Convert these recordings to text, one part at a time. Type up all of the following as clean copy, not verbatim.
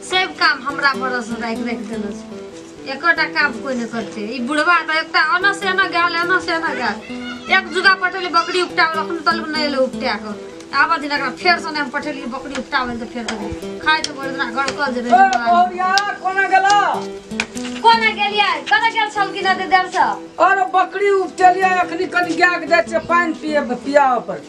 सब काम हमरा भरोसे राखि राखि देने छै, एकोटा काम कोई नहीं करते। ई बुढ़वा तो एकटा एना से एना गेल, एना से एना गेल। एक जुगा पठेली बकरी उपटावे, अखन तक नहीं एलै उपटा के। आब दिन एकरा फेर से हम पठेली बकरी उपटावे त फेर खाइ त भरि दिना गड़कल जे रहै। बहुरिया कोना गेला? कोना गेलियै? कना गेल छल कि नहि देर से? अरे बकरी उपटेलियै अखनी, कनि गाय के जाइ छै पानि पिए पियावे पर।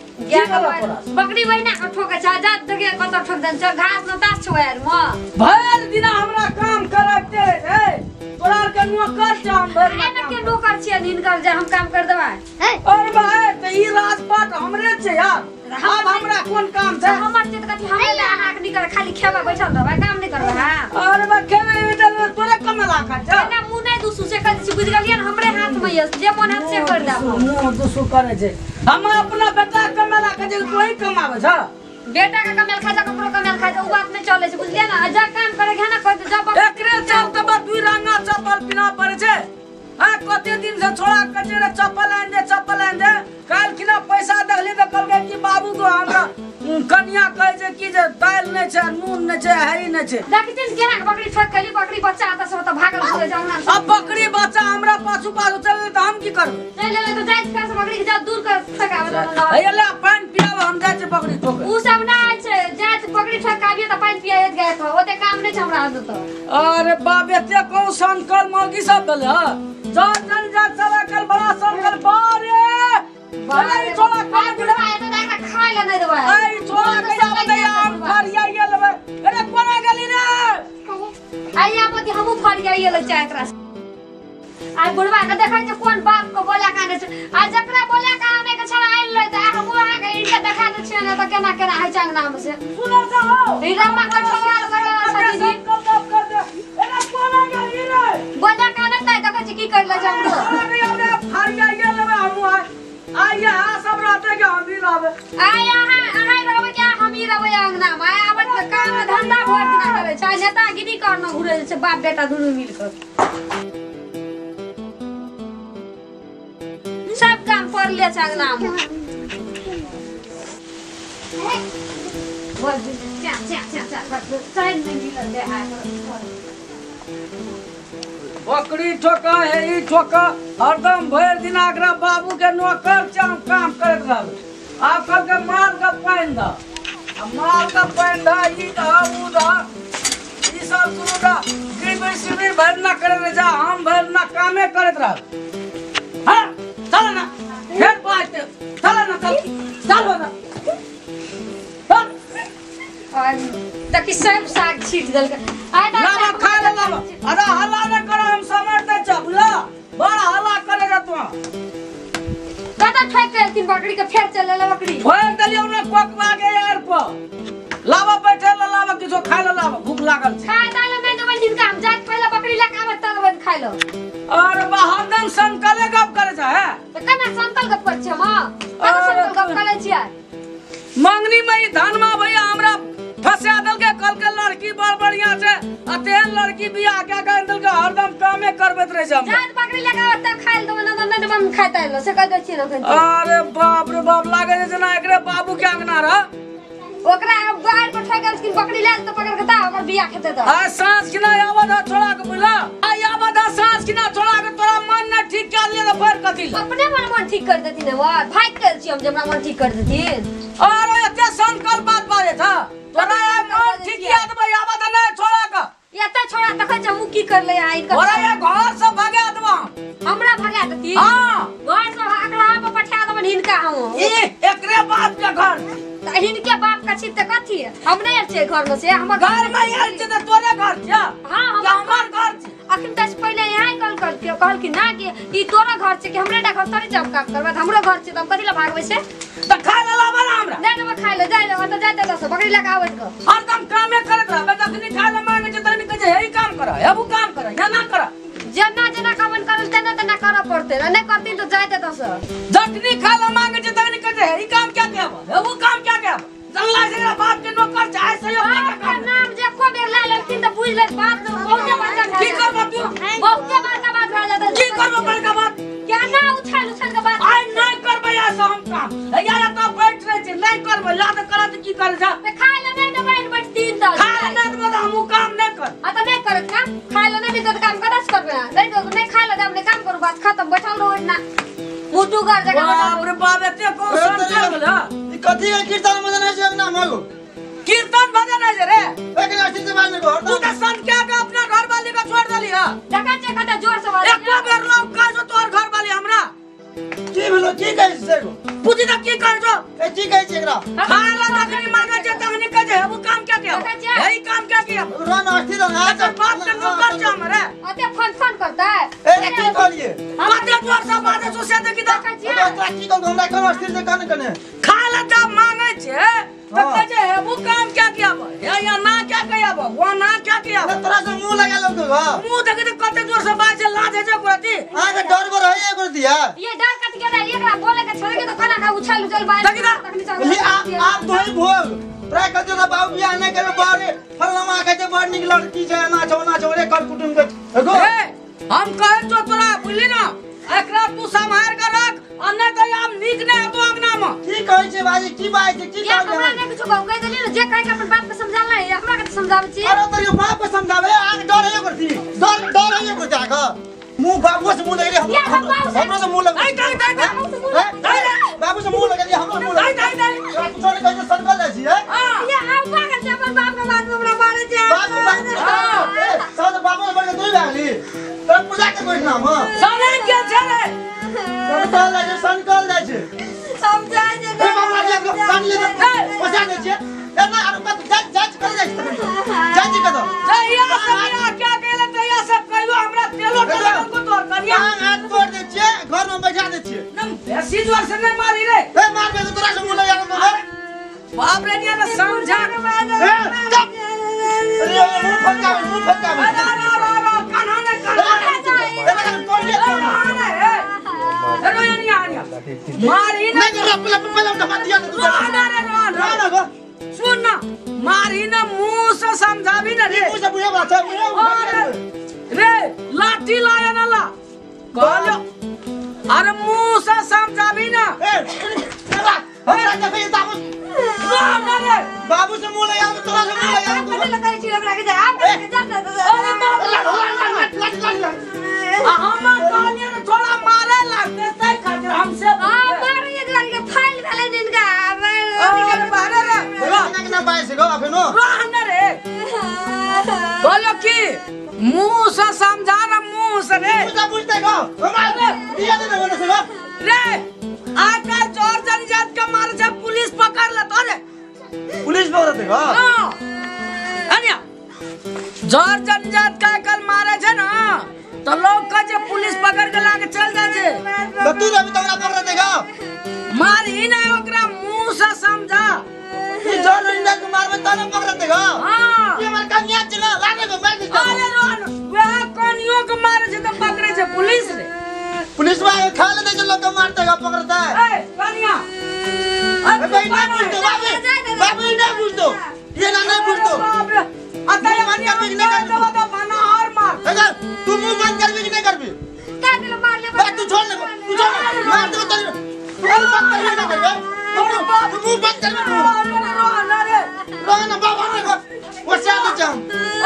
बकरी वहिना के ठोकै छै, जा देखिए कत ठोक देन छै, घास न तास छौ आर म। भरि दिना हमरा काम करैते रहै, तोरा आर के नौकर छै हम भरि दिना। के नौकर छियै हिनकर जे हम काम कर देबै? अरे भाई त ई राजपाट हमरे छै यार, आब हमरा कोन काम छै? हमर छै त कथि हमरे ले अहाँ के निकल खाली खेबै बैठल रहबै, काम नहि करबै। हां अरे बा खेबै बैठल तोरे कमेला खा छै ना, मुंह नहि दुसू से कर छी, बुझि गेलियै? हमरे हाथ में यस, जे मन हाथ से कर देब। मुंह दुसू करे छै, हम अपना बेटा कमेला खा छै, तोही कमाबै छ? बेटा के कमेल खा जा, ककरो कमेल खा जा, उ बात नहीं चले छै, बुझलियै ना? जा काम करे के ना कह जा। एकरे चलते बा दुई रंगा चप्पल पिना पड़े छै। हां कते दिन से छोड़ा कचे रे चप्पल आन दे, चप्पल आन दे। काल किना पैसा देखली त कहलकै कि बाबू को हमरा कनिया कहै छै कि जे दाल नै छै, नून नै छै, हई नै छै। देखथिन केना के बकरी ठोक केली, बकरी बच्चा आता से त भागल घुरे छै अंगना। अब बकरी बच्चा हमरा पाछू पाछू चलले त हम की करबै? चल लेले त जाइत फेर से बकरी के जा दूर कर ठोकावे। हे ले पानि पियाब, हम जाइ छै बकरी ठोके। उ सब ना आइ छै, जाइत बकरी ठोकाबिए त पानि पियाइत गाय के, ओते काम नै छै हमरा हाथ त। अरे बाप एते कोन संकल मौगी सब भेलै ह? चल चल जा चला कल बड़ा संकल बारे बारे छोड़ा खाय बुढ़वा एते त खाय ले नै देबै। आई छोड़ा के आब दे आम फरिया गेलबै। अरे कोना गेली रे? आई आब हमहु फरिया गेलै चाहे तोरा। आई बुढ़वा के देखै छै कोन बाप के बोला काने छै, आ जकरा बोला के आने के छड़ा आइल रहै त हमहु अहाँ के इनके देखा दै छियै ने त केना केना होइ छै अंगना में से। सुनल जा हो ई रामा के ठोकाल करे छै दीदी। अरे कोना गेली रे? बोला काने त देखै छै की करले छै हमरो। अरे हमरा फरिया गेलबै हमहु आई यहाँ सब रहते के हम भी रहबे। आई अहाँ अहाँ रहबे के हम ही रहबे अंगना में। आई आबत के काम धंधा भर दिना करे छै, नेतागिरी करना घुरे छै बाप बेटा दुनू मिल के। सब काम कर ले छै अंगना में। बोल चा चा चा चा चैन नहीं मिलल दे आ। बकरी ठोका है ई ठोका, हरदम भरि दिन एकरा बाबू के नौकर चाम काम करैत रहबै। आब कहलकै माल के पानि दह, आ माल के पानि दह, ई दह ऊ दह, ई सब शुरू दह। गिरबी सिरबी भरि दिना करैत रहै छै, हम भरि दिना कामे करैत रहबै। हाँ चल ना फेर बाजते, चल ना चल चल ना। देखी सब साग छीट देलकै। लावा खा ले लावा। अरे हल्ला न कर, हम समझ दे छ बुझला, बड़ा हल्ला करे जा तू। कत ठोक देलथिन बकरी के, फेर चल ले बकरी ठोक देलियौ ने कोकवा के यार पर। लावा बैठे ले लावा, किछो खाय ले लावा, भूख लागल छै। खाय दाल नै देबै हिनका, हम जाइत पहिले बकरी लए के आबत तब खाय लो। अरे बा हरदम संकले गप करे छ है त केना संकल गप कर छै हम? केना संकल गप करे छियै? मंगनी में ई धनमा भैया हमरा फंसा देलकै, कहलकै लड़की बड़ बढ़िया छै, आ तेहन लड़की बियाह के के देलकै, हरदम कामे करबैत रहै छै हमरा। जात बकरी लगाव त खाइल देबै न, नै देबै हम खाइते लो से कह दै छियै अखन। अरे बाप रे बाप, लागे छै जेना एकरे बाबू के अंगना रह। ओकरा गाड़ पर ठोक गेलखिन बकरी ले त पकड़ के ता ओकर बियाह खेते त। आ साँझ किना आवत ह छोड़ा के बुझला, आ आवत ह साँझ किना छोड़ा के तोरा मन न ठीक कर ले त फेर कथि ले? अपने मन मन ठीक कर देथिन वा, भाग गेल छी हम जे हमरा मन ठीक कर देथिन। अरे एते संकल्प बात बाजे छ तोरा, मन ठीक किया देबै? आवत नै छोड़ा के एते छोड़ा तखन हम की करले आई तोरा ये घर से भगा देबो हमरा। भगा देती? हां घर से अकरा पर पठा देबन हिनका हम। ई एकरे बाप के घर त हिनके बाप का छी त कथि हम नै आयल छियै घर में से? हमर घर में आयल छी त तोरे घर छै। हां हमर घर छै। अखन तक पहिले यहाँ कल कल के कहल कि ना कि ई तोरा घर छै कि हमरे टा घर तोरे जब काम करबा, हमरो घर छै त हम कथि ला भागबै से? त खाय ले लाबा ना हमरा। नै देबै खाय ले, जाय ले त जाय दे बकरी लगा आबैत के। हरदम कामे करैत रहबै, जखनी खाय ले मांगे छै तखनी कहै छै हे काम कर, हेबू काम कर, या ना कर। जेना जेना कामन करल तेना तेना करऽ पड़तै, नै करथिन त जाय दे दस। जखनी खाय ले मांगे छै तखनी कहै छै हे काम क्या के आब, हेबू काम क्या के आब। जानला से एकरा बाप के नौकर चाहे सहयोग बाप के नाम जे को बेर ला लेलखिन त बुझ ले बात बहुते बड़का भए की करबो तू? बहुते बड़का बात भए जातै। की करबो बड़का बात? केना उछल उछल के बात? आइ नै करबै ऐसा हम काम। यार त बैठ रहै छै, नै करबै ला त करत की करे छ? त खाय ले नै ना देबो त हम काम नहीं कर आ त नहीं करत काम खाय ला नहीं मिलत काम कदा से करबे नहीं तो नहीं खाय ला देब नहीं काम करू बात खत्म बैठल रहो ना मुटु घर जगह बाप रे बाप एते कौन संचार भेल ई कथि है कीर्तन भजन है छै अंगना में कीर्तन भजन है रे एक अस्थिर से बाज घर तू त सन के के अपना घर वाली के छोड़ देली ह देखा छै कते जोर से बाज एक बेर लोग कह जो तोर घर वाली हमरा की भेलो की कहै छै गो पूछी त की कहै छो ए की कहै छै एकरा खाय ला जखनी मांगे छै तखनी कहै छै हेबू काम क्या किया यही काम क्या किया रोन अस्थिर ना एकर बाप के नौकर छै हमरे अते फन फन करता है ए की कहलिए कते जोर से बाजे छो से देखी त तोरा की कहल हमरा कोन अस्थिर से कन कने खाय ला जब मांगे छै त कहै छै हेबू काम क्या किया हे या ना क्या किया वो ना क्या किया तोरा से मुंह लगा लो तो मुंह देखी त कते जोर से बाजे छै लाज है छै गोरती आ के डर बर है गोरती है ये डर कट के रे एकरा बोले के छोड़ के तो खाना खा उछल उछल बाज देखी आप तो ही भोग तोरा कहते त बाबू बियाह नहीं करबे बाप रे फलनामा कहै छै बड़ नीक लड़की छै एना छौ ओना छौ रे कर कुटुम के एगो ए हम कहै छौ तोरा बुझली ना एकरा तू संभाल के रख आ नहीं त आब नीक नै हेतो अंगना में की कहै छै बाजी की बात छै की कहै हमरा नै किछु कहू कहि देली जे कहै के अपन बाप के समझाल नै हमरा के समझाबै छी अरे तोरी बाप के समझावे आग डर है करती डर डर है करती आग मुंह बाबू से मुंह लगे रे हमरो से मुंह लगे बाबू से मुंह लगे हमरो मुंह लगे तोरा कुछो नै कहै छै सनकल जाइ छी ये हम पागल छै अपन बाप के बात में हमरा मारे छै बाप ए सब बाबू से बढ़ के दूर भागली तोरा पूजा के कोई नाम सने के छै रे सनकल जाइ छै सनकल जाइ छै समझा जे ए बाबू ले पानी ले पसा दै छै एना आरो कत जांच जांच कर जाइ छै जांच कर दो जहिया से बियाह क्या केले तहिया से कहियो हमरा तेलो टोलो को तोर करिया हाथ तोड़ दै छियै घर में बैठा दै छियै न बेसी जोर से नहीं मारी रे ए मारबे त तोरा से मुंह लगा बाप रे निया समझा ए चुप अरे मुंह फटका मुंह फटका अरे अरे अरे कान्हा ने कान्हा ए तोड़ ले ए अरे निया निया मारी नहीं पहले पहले उठा दिया तू रोना रे रोना रोना गो सुन ना मारी ना मुंह से समझाबी ना रे मुंह से बुझे बात है रे लाठी लाया ना ला कहलो अरे मुंह से समझाबी ना ए हमरा देखै बाबू रोना रे बाबू से मुंह लगा तोरा से मुंह लगा कथि लगा छी हमरा के जा आप के जा अरे बाप हम कहलिए ने थोड़ा मारे लागते तै खातिर हमसे हां मारे ये दुआरी के फाइल भेलै निनका अरे बारे रे केना केना बाजै छै गो अखनो रोना रे बोलो की मुंह से समझा ना मुंह से रे मुंह से बुझते गो हमरा दिया दे ने से गो रे आजकल जोर जनजात के मारे से पुलिस पकड़ लेतो रे पुलिस पकड़ते गो हां अनिया जोर जनजात का कल मारे छे ना तो लोग का जे पुलिस पकड़ के लाके चल जाय छे तो तू अभी तोरा पकड़ते गो मार ही नहीं ओकरा मुंह से समझा ई जोर जनजात के मारबे त ना पकड़ते गो हां ये हमर कन्या छै ना लागे गो मार दे अरे रोन वह कनियो के मारे छे त पकड़े छे पुलिस रे पुलिस वाले खा ले जो लोग के मारते गो पकड़ता है ए कनिया अरे भाई नहीं पूछतो बाबू बाबू नहीं पूछतो ये ना नहीं पूछतो बाप रे अतः बंद कर भी नहीं कर तो बना और मार अगर तू मुंह बंद कर भी नहीं करबी का दिल मार ले बे तू छोड़ ले तू छोड़ मार दे तो तू मुंह बंद कर भी नहीं करबे तू मुंह बंद कर भी रोना रे रोना बाबा ने वो से दे जाम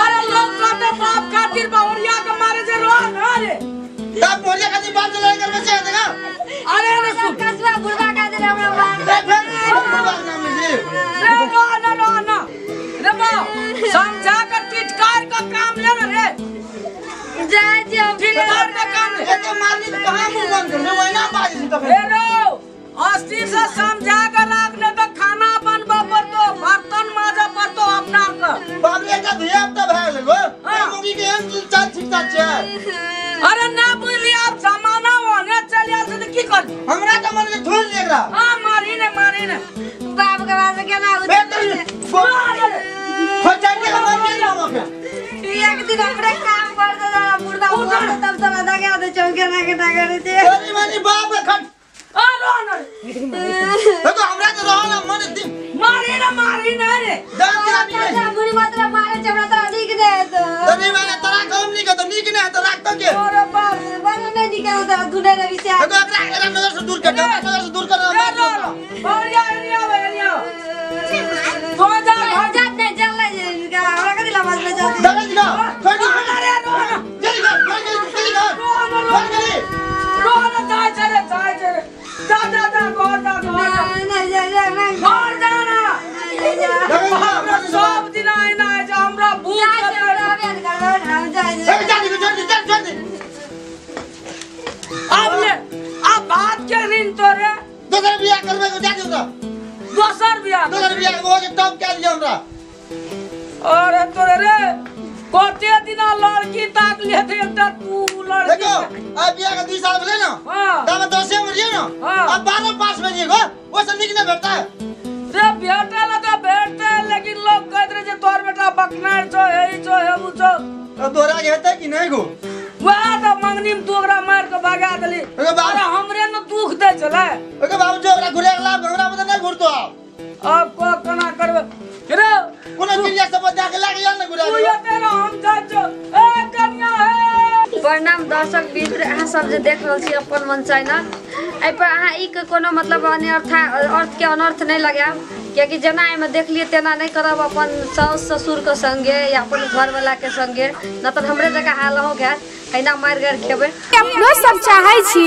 अरे लोग कहते बाप खातिर बहुरिया के मारे जे रोना रे तब बोलिया खातिर बाप से लड़ाई करबे से देखा अरे रे सुन कसवा बुढ़वा का दिल हमरा मार ए फिर बुढ़वा के नाम लीजिए रे रोना रोना रे बाप समझा कर टिटकार का काम ले ना रे जा जे टिटकार का काम ले ए तो मारनी तो कहां मुंह बंद कर ले वही ना बाजी छी तो ए रो अस्थिर से समझा कर रखने तो खाना बनबा पड़तो बर्तन माजा पड़तो अपना के बाप रे एकटा धिया पुता भए गेलै गो मुगी के एहन चाल ठीक ठाक छै अरे ना बुझली अब जमाना ओने चल आयल छै त की कर हमरा त मन के छोड़ दे एकरा हां मारी ने मारी ने बाप के बात केना खोचाई के मन के नाम के एक दिन हमरे काम कर दे बुढ़वा बोल तब तब दगा दे चौके ना के ना करे छे तोरी मानी बाप के खट आ रोन तो हमरा त रहल मन दिन मारी ना रे दान के बुढ़ी मात्रा मारे छै हमरा तोरा नीक दे तो तनी माने तोरा काम नीक तो नीक नै त राख तो के अरे बाप बड़ नै नीक है तो दुने रवि से तो एकरा एकरा नजर से दूर कर नजर से दूर कर बढ़िया एरिया एरिया तो जा जा नहीं चल ले हमरा दिना एना है जे हमरा भूख अब ले अब भात के ऋण तोरे दोसर बियाह करबे को जा दियो दोसर बियाह वो जे टॉप के दियो हमरा। अरे तोरे रे कते दिना लड़की ताक लिए थे एकटा तू लड़की देखो अब बियाह के 2 साल भेले ना तब दसे में रहिए ना अब 12 पास में रहिए गो वो से निक ना भेटता है रे भेटल त भेटते लेकिन लोग कहत रहे जे तोर बेटा बकनार छो हेई छो हेबू छो तो तोरा के हेतै कि नहीं गो वह त मंगनी में तू ओकरा मार के भगा देली। अरे हमरे न दुख दे छले ओके बाबू जो ओकरा घुरे गेला हमरा में त नहीं घुरतो अब को कोना करबे रे कोनो चिड़िया सब दे के लाग गेल न घुरा तू एते रह हम जाइ छो ए कन्या हे। प्रणाम दर्शक मित्र, अहाँ सब जे देख रहल छी अपन मन चैनल एहि पर अहाँ ई के कोनो मतलब अनर्थ अर्थ के अनर्थ नहीं लगायब, कियाकि जेना एहिमे देखलिए तेना नहीं करब अपन साउस ससुर के संगे या अपन घरवाला के संगे, न तऽ हमरे जगह हाल हो गया एना मारि गारि खेबै। अपनो सब चाहै छी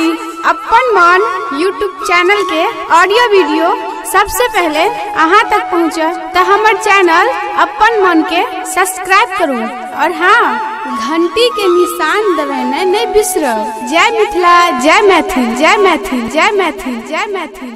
अपन मन यूट्यूब चैनल के ऑडियो वीडियो सबसे पहले अहाँ तक पहुँचे तो हमर चैनल अपन मन के सब्सक्राइब करू और हाँ घंटी के निशान दबाना नहीं बिसरब। जय मिथिला, जय मैथिल, जय मैथिल, जय मैथिल, जय मैथिल।